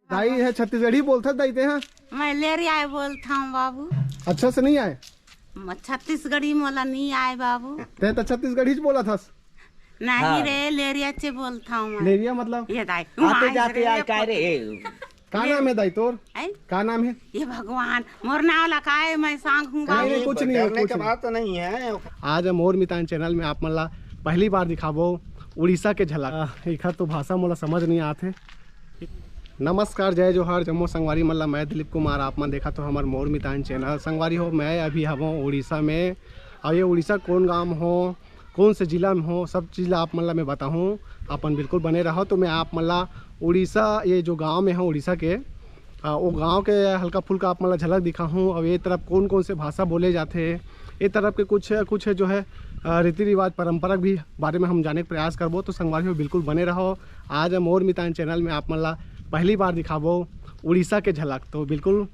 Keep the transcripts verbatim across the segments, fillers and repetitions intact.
दाई हे छत्तीसगढ़ी बोलथस दाई ते हा? मैं लेरिया बोलथंव बाबू। अच्छा से नहीं आय? म-, छत्तीसगढ़ी मोला नहीं आय बाबू। ते तो छत्तीसगढ़ी च बोलत हस। नहीं हाँ। रे, लेरिया चे बोलथंव मैं। लेरिया मतलब? ये दाई, आते वहाँ जाते रे, आय ये काय रे? का नाम हे दाई तोर? हैं? का नाम हे? ये भगवान, मोर नाव ला काय मैं सांग हूँ नहीं, बाबू। नहीं, कुछ नहीं है, डरने कुछ के नहीं। बात तो नहीं है। आज मोर मितान चैनल में आप मन ला पहली बार दिखाबो उड़ीसा के झलक। आ, एखर तो भाषा मोला समझ नहीं आत हे। नमस्कार, जय जोहार, जम्मो संगवारी मन ला। मैं दिलीप कुमार, आप मन देखत हो हमर मोर मितान चैनल। संगवारी हो, मैं अभी हवों उड़ीसा में, और ये उड़ीसा कौन गांव हो, कौन से जिला में हो, सब चीज़ ला आप मन ला मैं बताहूँ। अपन बिल्कुल बने रहो। तो मैं आप मन ला उड़ीसा, ये जो गांव में हो उड़ीसा के, आ, वो गांव के हल्का फुल्का आप मन ला झलक दिखाहूँ। और ये तरफ कौन कौन से भाषा बोले जाते हैं, ये तरफ के कुछ कुछ जो है, आ, रीति रिवाज परंपरा भी बारे में हम जाने के प्रयास करबो। तो संगवारी हो, बिल्कुल बने रहो। आज मोर मितान चैनल में आप मन ला पहली बार दिखाबो उड़ीसा के झलक। तो बिल्कुल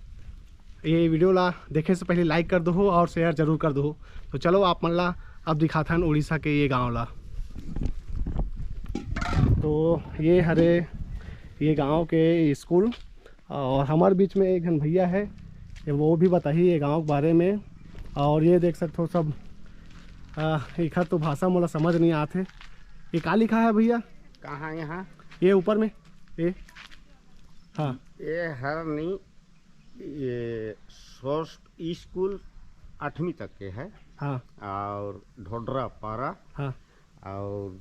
ये वीडियो ला देखे से पहले लाइक कर दो और शेयर जरूर कर दो। तो चलो आप मन ला अब दिखाथन उड़ीसा के ये गांव ला। तो ये हरे ये गांव के स्कूल, और हमारे बीच में एक झन भैया है, ये वो भी बताही ये गांव के बारे में। और ये देख सकते हो सब, आ, एखर तो भाषा मोला समझ नहीं आत हे। ये का लिखा है भैया? कहाँ यहाँ? ये ऊपर में, ये, हाँ। ये हर नहीं, ये सोर्स स्कूल आठवीं तक के है। हाँ। और ढोडरा पारा। हाँ। और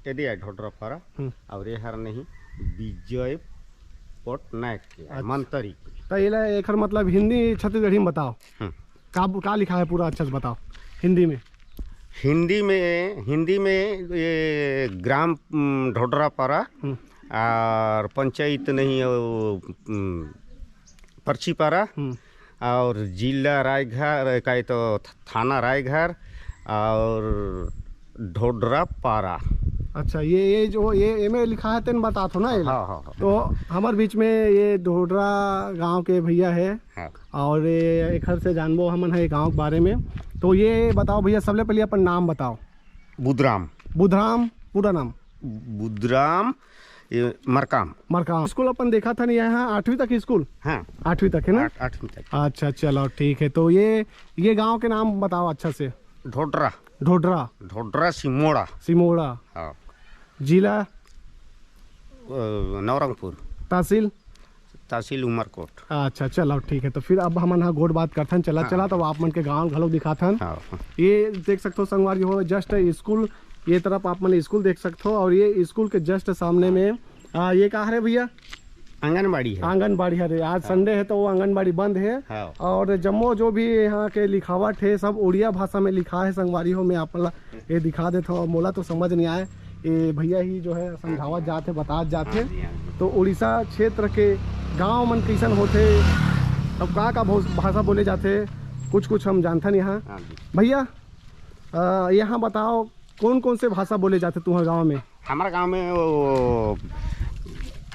एदे आय ढोडरा पारा। हम्म। और ये हर नहीं, विजय पटनायक के आय, अच्छा। मंत्री के। तो एला एखर मतलब हिंदी छत्तीसगढ़ी में बताओ। हम्म। का, का लिखा है पूरा, अच्छा से बताओ हिंदी में। हिंदी में, हिंदी में ये ग्राम, उम, ढोडरा पारा हम्म। और पंचायत नहीं, वो, उम, पर्ची पारा हम्म। और जिला रायघर, का तो थाना रायघर और ढोडरा पारा। अच्छा, ये, ये जो ये एमे लिखा है तेन बतात हो ना ये? हाँ, हाँ, हाँ। तो हमारे बीच में ये ढोडरा गांव के भैया है हाँ। और ये एखर से जानबो हमन है गांव के बारे में। तो ये बताओ भैया, सबले पहले अपन नाम बताओ। बुधराम। बुधराम, पूरा नाम? बुधराम, ये मरकाम। मरकाम। स्कूल अपन देखा था नहीं यहाँ आठवीं तक स्कूल? हाँ। आठवीं तक है ना? आठ-, आठवीं तक। अच्छा, चलो ठीक है। तो ये, ये गांव के नाम बताओ अच्छा से। ढोडरा। ढोडरा। ढोडरा सिमोड़ा। सिमोड़ा। हाँ। जिला? अ, नवरंगपुर। तहसील? तहसील उमरकोट। अच्छा, चलो ठीक है। तो फिर अब हमन हा गोठ बात करथन, चला, हाँ। चला, तो आप मन के गांव घलो दिखाथन। हाँ। ये देख सकते हो संगवारी हो, जस्ट स्कूल, ये तरफ आप मन स्कूल देख सकते हो, और ये स्कूल के जस्ट सामने में, आ, ये का हरे भैया? आंगनबाड़ी है। आंगनबाड़ी हरे। आज हाँ। संडे है तो वो आंगनबाड़ी बंद है। हाँ। और जम्मो जो भी यहाँ के लिखावट है सब उड़िया भाषा में लिखा है संगवारी हो, मैं आप ला ये दिखा देत हव, मोला तो समझ नहीं आए, ये भैया ही जो है समझावत जात हे, बतात जात हे। हाँ जी, हाँ जी। तो उड़ीसा क्षेत्र के गांव मन कैसन होथे, अब का का भो-, भाषा बोले जाथे, कुछ कुछ हम जानथन यहाँ। हाँ जी। भैया, अ, यहाँ बताओ कौन कौन से भाषा बोले जाथे तुम्हारे गांव में? हमारे गांव में वो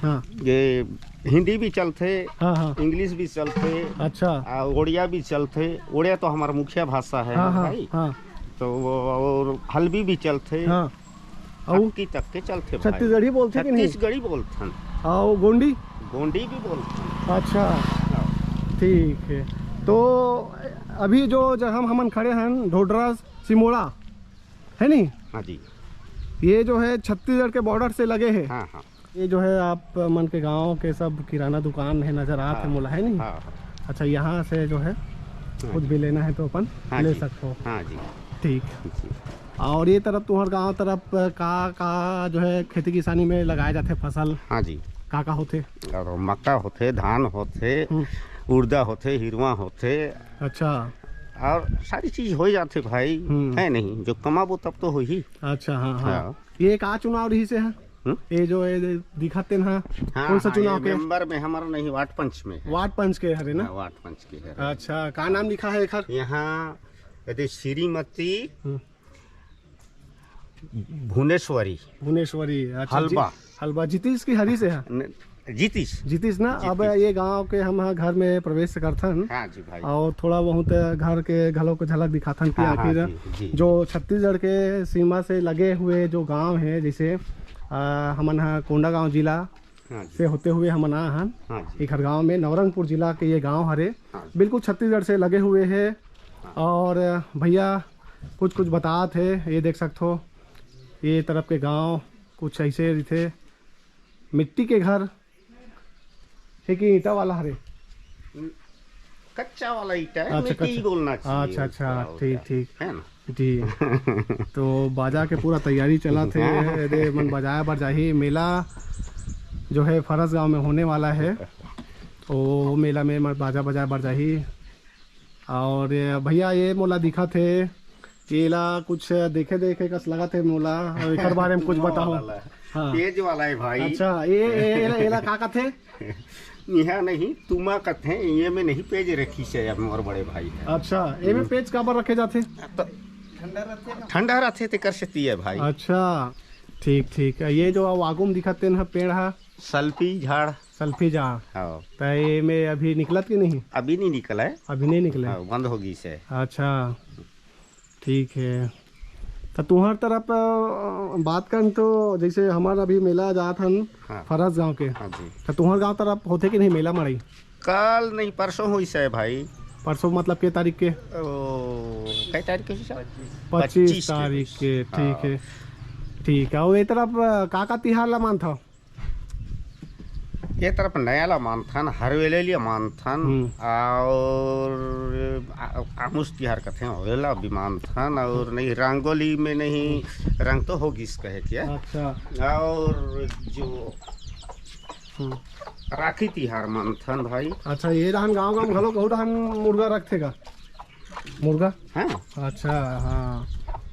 हाँ। ये हिंदी भी चलथे, हाँ, हाँ। इंग्लिश भी चलथे, अच्छा। आ, उड़िया भी चलथे। उड़िया तो हमारा मुख्य भाषा है हाँ, हाँ, भाई। हाँ। तो वो और हल्बी भी चलथे। हाँ। अउ अक्की तक के चलथे भाई। छत्तीसगढ़ी बोलथे कि नहीं? छत्तीसगढ़ी बोलथन। अउ गोंडी? गोंडी भी बोलथन। अच्छा। हाँ। ठीक है। तो अभी जो जगह हम, हमन खड़े हन, ढोडरा सिमोड़ा, है नहीं? हाँ जी। ये जो है छत्तीसगढ़ के बॉर्डर से लगे है। हाँ, हाँ। ये जो है आप मन के गांव के सब किराना दुकान है, नजर आत है हाँ, मोला, है नहीं? हाँ, हाँ। अच्छा, यहाँ से जो है हाँ कुछ जी। भी लेना है तो अपन हाँ ले जी। सकते हो। हाँ जी। ठीक। जी। और ये तरफ तुम्हारे गांव तरफ का, का जो है खेती किसानी में लगाए जाते फसल? हाँ जी। का, का होथे? और मक्का होथे, धान होथे, हम्म। उड़दा होथे, हिरवा होथे। अच्छा। और सारी चीज हो जाथे भाई, हम्म। है नहीं? जो कमाबो तब तो होही। अच्छा, हाँ, हाँ। हाँ। ये का चुनाव रहिसे हा? हम्म? ये जो ये दिखत तेन हा, हाँ, कौन सा हाँ, चुनाव ये के? मेंबर में हमारा नहीं, वार्ड पंच में है। वार्ड पंच के हरे ना? हाँ, वार्ड पंच के हरे। अच्छा, का नाम लिखा है एखर? यहाँ यदि श्रीमती हम्म। भुवनेश्वरी। भुवनेश्वरी, अच्छा, हलबा। जी-, हलबा। जीतीश की हरी से है? न-, जीतीश। जीतीश ना, अब जीतीश। ये गांव के हम घर में प्रवेश करथन। हाँ जी भाई। और थोड़ा बहुत घर के घलो को झलक दिखाथन कि हाँ, हाँ, आखिर जी, जी। जो छत्तीसगढ़ के सीमा से लगे हुए जो गांव है, जैसे, आ, हमन हा कोंडागांव जिला, हाँ जी। से होते हुए हमन आए हन। हाँ जी। एखर गांव में, नवरंगपुर जिला के ये गांव हरे, हाँ जी। बिल्कुल छत्तीसगढ़ से लगे हुए है। हाँ। और भैया कुछ कुछ बतात है, ये देख सकत हो, ये तरफ के गांव कुछ ऐसे रहिथे, मिट्टी के घर है कि ईंटा वाला हरे? कच्चा वाला ईंटा है, अच्छा, मिट्टी ही कच्चा। बोलना चाहिए अच्छा, अच्छा, उसको, और ठीक, क्या? ठीक। है ना? जी। तो बाजा के पूरा तैयारी चलत हे। हाँ। अरे, मन बजाए बर जाही। मेला जो है फरस गांव में होने वाला है, ओ मेला में मन बाजा बजाए बर जाही। और ये भैया, ये मोला दिखत हे, ये ला कुछ देखे देखे कस लगत हे मोला, और एकर बारे में कुछ तुमा बताओ। वाला है। हाँ। पेज वाला है भाई। अच्छा, ये, ये, ये ला, ये ला का कथे? इहाँ नहीं, तुमा कथे, ये में नहीं पेज रखी से, अब मोर बड़े भाई है। अच्छा, ये में पेज काबर रखे जाथे? तो ठंडा रहथे, तेकर सेती है भाई। अच्छा, ठीक, ठीक। ये जो आगू में दिखत तेन ह पेड़ ह? सल्फी झाड़। सल्फी झाड़। हाँ। त ये में अभी निकलत कि नहीं? अभी नहीं निकला है। अभी नहीं निकले? हाँ, बंद हो गई से। अच्छा, ठीक है। त तुहर तरफ, अ, बात करन तो जैसे हमर अभी मेला जात हन हाँ। फरस गांव के, हाँ जी। त तुहर गांव तरफ होथे कि नहीं मेला मड़ई? कल नहीं, परसों होइस हे भाई। परसों मतलब के तारीख के? ओ, कई तारीख के होइस हे? पच्चीस पच्चीस के तारीख होइस। के, ठीक हाँ। है। ठीक है, और ये तरफ, अ, का का तिहार ला मानथव? ये तरफ नया ला मानथन, हर वेले लिया मानथन, हम्म। और आ-, आमुस तिहार कथे, ओला भी मानथन, और नहीं रंगोली में नहीं, रंग तो हो गिस कहे के। अच्छा। और जो हम्म। राखी तिहार मानथन भाई। अच्छा, ये रहन गांव गांव घलो कहू रहन मुर्गा रखथे का? मुर्गा? हाँ। अच्छा, हाँ,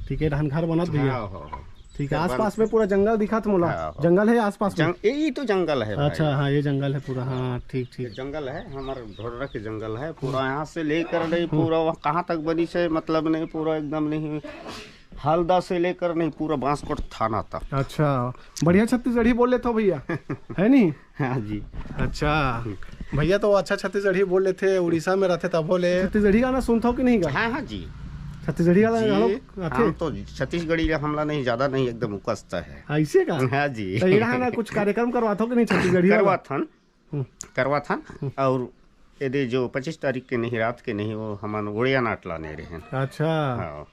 ठीक है, रहन घर बनत भैया। हाँ, हाँ, हाँ। ठीक है, घर आसपास बन- में पूरा जंगल दिखत मोला। हाँ, हाँ। जंगल है आसपास में? जंग-, यही तो जंगल है भाई। अच्छा, हाँ, ये जंगल है पूरा, हाँ, ठीक, ये ठीक। जंगल है, हमारे ढोडरा के जंगल है, पूरा यहाँ से लेकर नहीं, हम्म। पूरा वहाँ कहाँ तक बनी से मतलब नहीं, पूरा एकदम नहीं, हल्दा से लेकर नहीं, पूरा बांसकोट थाना तक। अच्छा, बढ़िया छत्तीसगढ़ी बोल लेथव भैया, है नी? हाँ जी। अच्छा, भैया तो अच्छा छत्तीसगढ़ी बोल लेथे, उड़ीसा में रहथे तभो ले। छत्तीसगढ़ी गाना सुनथव कि नहीं गा? हाँ, हाँ जी। छत्तीसगढ़ी गाना जी, गाना आथे? हम तो छत्तीसगढ़ी हमला नहीं, ज्यादा नहीं, एकदम उकसता है। ऐसे का? हाँ जी। तो ये गाना कुछ कार्यक्रम करवाथव कि नहीं छत्तीसगढ़ी वाला? करवाथन, हम्म। करवाथन। हम्म। और एदे जो पच्चीस तारीख के नहीं, रात के नहीं, वो हमन उड़िया नाट लाने रहे। अच्छा। हाँ।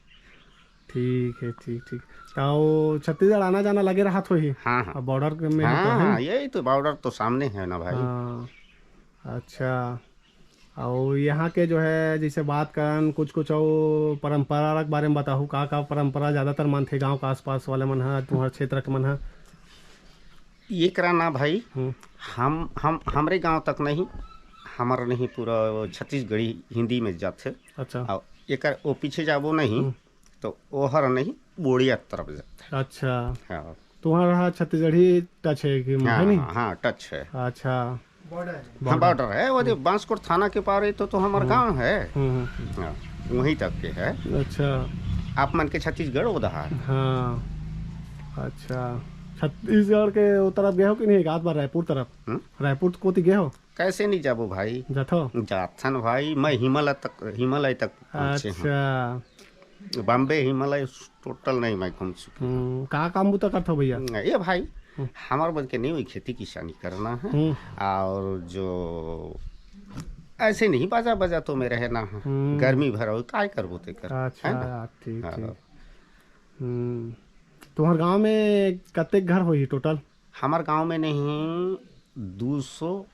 ठीक है, ठीक, ठीक। तो छत्तीसगढ़ आना जाना लगे रहत होही? हाँ, हाँ। अब बॉर्डर के में हाँ, तो है हाँ, ना? यही तो बॉर्डर तो सामने है ना भाई। हाँ, अच्छा। और यहाँ के जो है, जैसे बात करन, कुछ, कुछ और परंपरा के बारे में बताहू, का, का परंपरा ज्यादातर मानथे गांव के आसपास वाले मन ह, तुम्हारे क्षेत्र के मन ह? ये करा ना भाई, हम्म। हम, हम, हमरे गांव तक नहीं, हमर नहीं, पूरा वो छत्तीसगढ़ी हिंदी में जाथे। अच्छा। और एकर वो पीछे जाबो नहीं, हम्म। तो ओहर नहीं, बोड़िया तरफ जाथे। अच्छा। हाँ। तुम्हारा छत्तीसगढ़ी टच है कि हाँ, है नहीं? हाँ, हाँ, टच है। अच्छा। हाँ, बॉर्डर है, वो जो बांसकोट थाना के पार है, तो, तो हमारा गांव है। हम्म, हम्म। हाँ, वहीं तक के है। अच्छा। आप मन के छत्तीसगढ़ उधार। हाँ, अच्छा। छत्तीसगढ़ के वो तरफ गए हो कि नहीं? एक आध बार रायपुर तरफ? हम्म? रायपुर कोती गए हो? कैसे नहीं जाबो भाई? जाथो? जाथन भाई, मैं हिमालय तक, हिमालय तक पहुंचे हूँ। अच्छा। बॉम्बे, हिमालय टोटल नहीं मैं घूम चुके। हम्म, का काम बुता करथो भैया? ये भाई, हम्म। हमार बन के नहीं हुई, खेती किसानी करना है। हम्म। और जो ऐसे नहीं बाजा बाजा तो में रहना है। हम्म। गर्मी भर हो, काय करबो ते कर, अच्छा, है ना? ठीक, हाँ। ठीक। हम्म, तुम्हार गांव में कतेक घर होही टोटल? हमार गांव में नहीं, दो सौ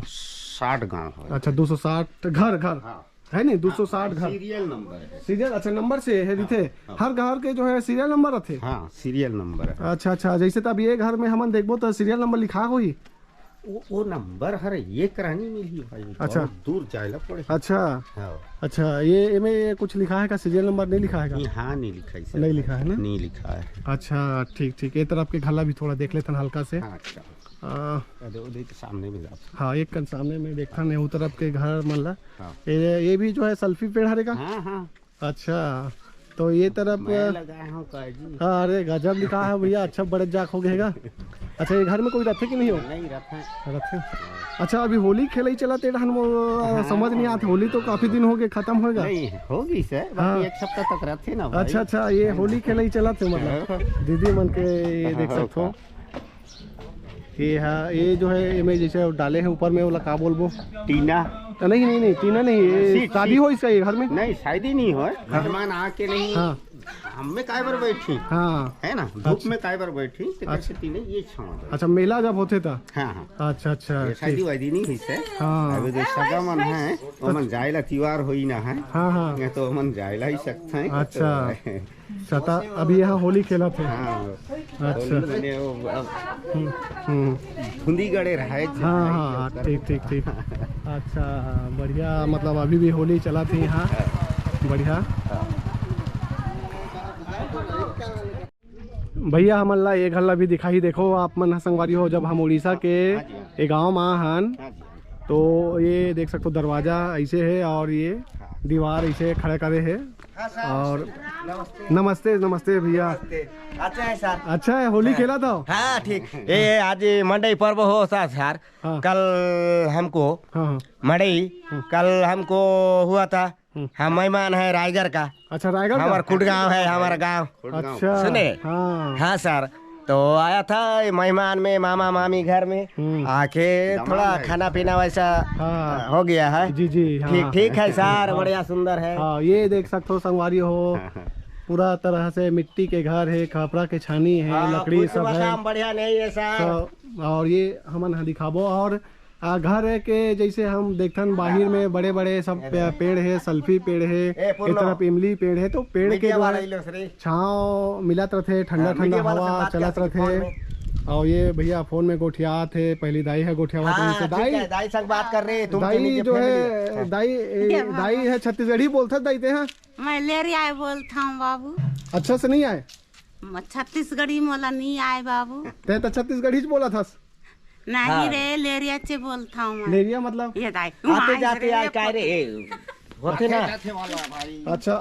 साठ गांव है। अच्छा, दो सौ साठ घर, घर। हाँ। है नहीं, दो सौ साठ घर। सीरियल नंबर है। सीरियल, अच्छा, नंबर से है, हाँ, रिथे। हाँ। हर घर के जो है सीरियल नंबर रथे। हाँ, सीरियल नंबर है। अच्छा, अच्छा, जैसे तब ये घर में हमन देखबो तो सीरियल नंबर लिखा होही। वो, वो नंबर हर एक करा नहीं मिलही भाई, अच्छा। बहुत दूर जाए ला पड़े। अच्छा। हाँ। अच्छा, ये, एमे ये कुछ लिखा है का? सीरियल नंबर नहीं लिखा है का? नहीं, हाँ, नहीं लिखा है सर। नहीं लिखा है ना? नहीं लिखा है। अच्छा, ठीक, ठीक। ये तरफ के घला भी थोड़ा देख लेथन हल्का से। हाँ, अच्छा। आ, अरे, वो देख, सामने में जाता। हाँ, एक कन सामने में देखथन, ये तरफ के घर मन ला। हाँ। ये, ये भी जो है सल्फी पेड़ हरे का? हाँ, हाँ। अच्छा, तो ये तरफ मैं लगाया हूँ का जी। हाँ, अरे गजब लिखा है भैया, अच्छा बड़े जाक हो गए गा। अच्छा, ये घर में कोई रथे कि नहीं हो? नहीं रथे। रथे। अच्छा, अभी होली खेलई चलत ए, रहन वो हाँ। समझ नहीं आत, होली तो काफी दिन हो गए खत्म होएगा। नहीं, होगी से, बाकी हाँ। एक सप्ताह तक रथे ना भाई। अच्छा, अच्छा, ये होली खेलई चलत है मतलब। हाँ। दीदी मन के ये देख हाँ, सकते हो। हाँ। ये हा, ये जो है, एमे जैसे डाले हैं ऊपर में, ओला का बोलबो? टीना। तो नहीं, नहीं, नहीं, टीना नहीं, ये सीट, शादी सीट। हो इसका, ये घर में? नहीं, शादी नहीं हो, हाँ। मेहमान आके नहीं। हाँ। हम में काय बर बैठी? हाँ। है ना, धूप अच्छा। में काय बर बैठी? तो अच्छा। कैसे टीना ये छाँव दे। अच्छा, मेला जब होथे त? हाँ, हाँ। अच्छा, अच्छा, ये शादी ठीक। वादी नहीं हुई से। हाँ। अभी जो सगा मन है, ओमन जाए ला तिवार होई ना है। हाँ, हाँ। नहीं तो ओमन जाए ला ही सकते हैं। अच्छा। तो सता, अभी यहाँ होली खेलत हे। हाँ। अच्छा। होली मने वो अब हम्म, हम्म। धुंधी गड़े रहे। हाँ, हाँ, हाँ, ठीक, ठीक, ठीक। अच्छा, बढ़िया, मतलब अभी भी होली चलत हे यहाँ। बढ़िया। भैया, हमन ला ये घर ला भी दिखाही। देखो, आप मन ह संगवारी हो, जब हम उड़ीसा के हाँ जी, हाँ। ए गाँव म आहन, हाँ जी। तो ये देख सकथो, दरवाजा ऐसे है और ये हाँ। दीवार ऐसे खड़ा करे है। हाँ सर। और नमस्ते। नमस्ते, नमस्ते भैया। नमस्ते। अच्छा है सर। अच्छा है, होली हाँ। खेलत हो? हाँ, ठीक। ए, आज मंडई पर्व हो सा सर। हाँ। कल हमको हाँ, हाँ। मंडई, हम्म। कल हमको हुआ था। हम्म। हम मेहमान है रायगढ़ का। अच्छा, रायगढ़ का? हमारा कुटगांव है, हमारा गांव। अच्छा। सुने? हाँ। हाँ सर, तो आया था मेहमान में, मामा मामी घर में, हम्म। आके दामाद थोड़ा है। खाना पीना वैसा हाँ। हो गया है। जी, जी, हाँ। ठीक, ठीक है सर, हाँ। बढ़िया सुंदर है। हाँ, ये देख सकते हो संगवारी हो, हाँ, हाँ। पूरा तरह से मिट्टी के घर है, खपरा के छानी है, हाँ, लकड़ी कुछ सब है। मकान बढ़िया नहीं है सर। तो, और ये हमन ह दिखाबो और आ, घर है के जैसे हम देखथन बाहिर में बड़े-बड़े सब पे-, पेड़ है, सल्फी पेड़ है, ए, पूर्णो। ए तरफ इमली पेड़ है, तो पेड़ के मीडिया जो वाला है, ई लो श्री। छाँव मिलत रथे, ठंडा हाँ, ठंडा मीडिया वाला से हवा बात चलत कर सकते रथे। फोन में। और ये भैया फोन में गोठियात हे, पहली दाई ह गोठियावत हाँ, रहिस हे। ठीक दाई, है, दाई संग बात कर रहे हैं, तुम दाई चलिए जो फैमिली है। हाँ। दाई, ए, ये दाई बाबा। है छत्तीसगढ़ी बोलथस दाई ते, हाँ? मैं लेरिया बोलथंव बाबू। अच्छा से नहीं आए? म-, छत्तीसगढ़ी मोला नहीं आए बाबू। ते तो छत्तीसगढ़ी च बोलथस। नहीं हाँ। रे, लेरिया चे बोलथंव मैं। लेरिया मतलब? ये दाई, आते वहाँ जाते रे, आए ये काय रे, पोते। ए, होथे ना। अच्छा,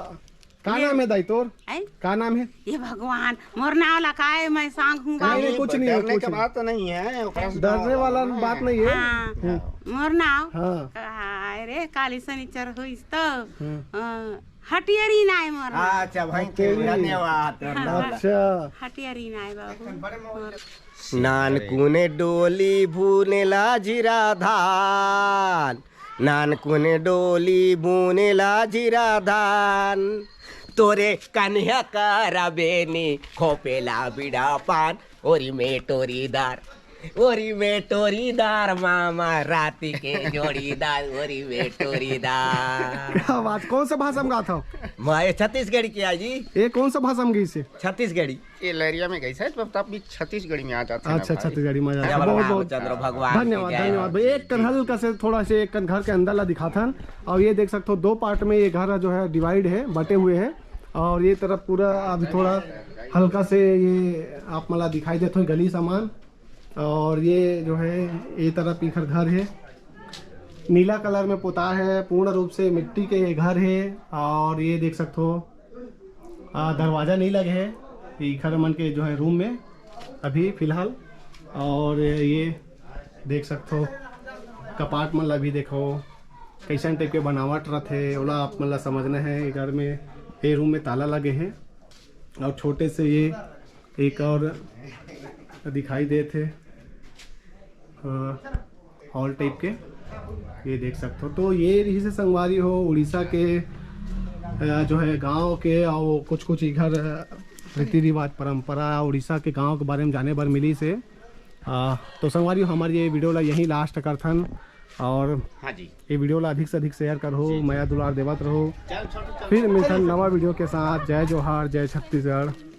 का ले- नाम है दाई तोर? हैं? का नाम है? ये भगवान, मोर नाव ला काय मैं सांग हूँ नहीं, बाबू। नहीं, कुछ नहीं है, डरने कुछ का नहीं। बात तो नहीं है, ओकरा से डरने तो वाला बात नहीं है। हाँ, हम्म। मोर नाव? हाँ। काय रे, काली सनीचर होइस तो, हम्म। अ, हटियरी नाय मोर नाव। अच्छा, भाई, हटियरी। धन्यवाद, हाँ। धन्यवाद। अच्छा। हटियरी नाय बाबू। मोर नानकुन डोली बुनेला जीरा धान, नानकुन डोली बुनेला जीरा धान, तोरे कन्हैया करा बेनी खोपेला बीड़ा पान, ओरी में टोरीदार, ओरी में टोरीदार, मामा राती के जोड़ीदार, ओरी में टोरीदार। क्या बात, कौन सा भाषा में गात हो? मैं छत्तीसगढ़ी किया जी। ये कौन सा भाषा में गई से? छत्तीसगढ़ी। ये लहरिया में गई शायद, तब भी छत्तीसगढ़ी में आ जाते हैं ना अच्छा, भाई। छत्तीसगढ़ी में आ जाते हैं। जय बहुत, बहुत रामचंद्र भगवान की धन्यवाद, जय धन्यवाद हो। भाई। एक कन हल्का से, थोड़ा से एक कन घर के अंदर ला दिखाथन। और ये देख सकते हो, दो पार्ट में ये घर जो है, डिवाइड है, बटे हुए हैं। और ये तरफ पूरा अभी थोड़ा हल्का से ये आप मला दिखाई देत हो गली सामान। और ये जो है, ये तरफ इखर घर है, नीला कलर में पोता है, पूर्ण रूप से मिट्टी के ये घर है। और ये देख सकते हो, आ, दरवाजा नहीं लगे है इखर मन के जो है रूम में अभी फिलहाल। और ये देख सकते हो कपाट मन ला भी देखो, कैसन टाइप के बनावट रथे, ओला आप मन ला समझना है। ये घर में, ये रूम में ताला लगे है और छोटे से ये एक और दिखाई देत हे, अ, हॉल टाइप के, ये देख सकते हो। तो ये रही से संगवारी हो उड़ीसा के, अ, जो है गांव के और कुछ कुछ इधर, अ, रीति रिवाज परंपरा उड़ीसा के गांव के बारे में जाने बर मिली से। अ, तो संगवारी हो, हमारी ये वीडियो ला यहीं लास्ट करथन और हाँ जी। ये वीडियो ला अधिक से अधिक शेयर करो, जी, जी। मया दुलार देवत रहो। चल छोटू, चल। फिर मिलथन नवा वीडियो के साथ। जय जोहार, जय छत्तीसगढ़।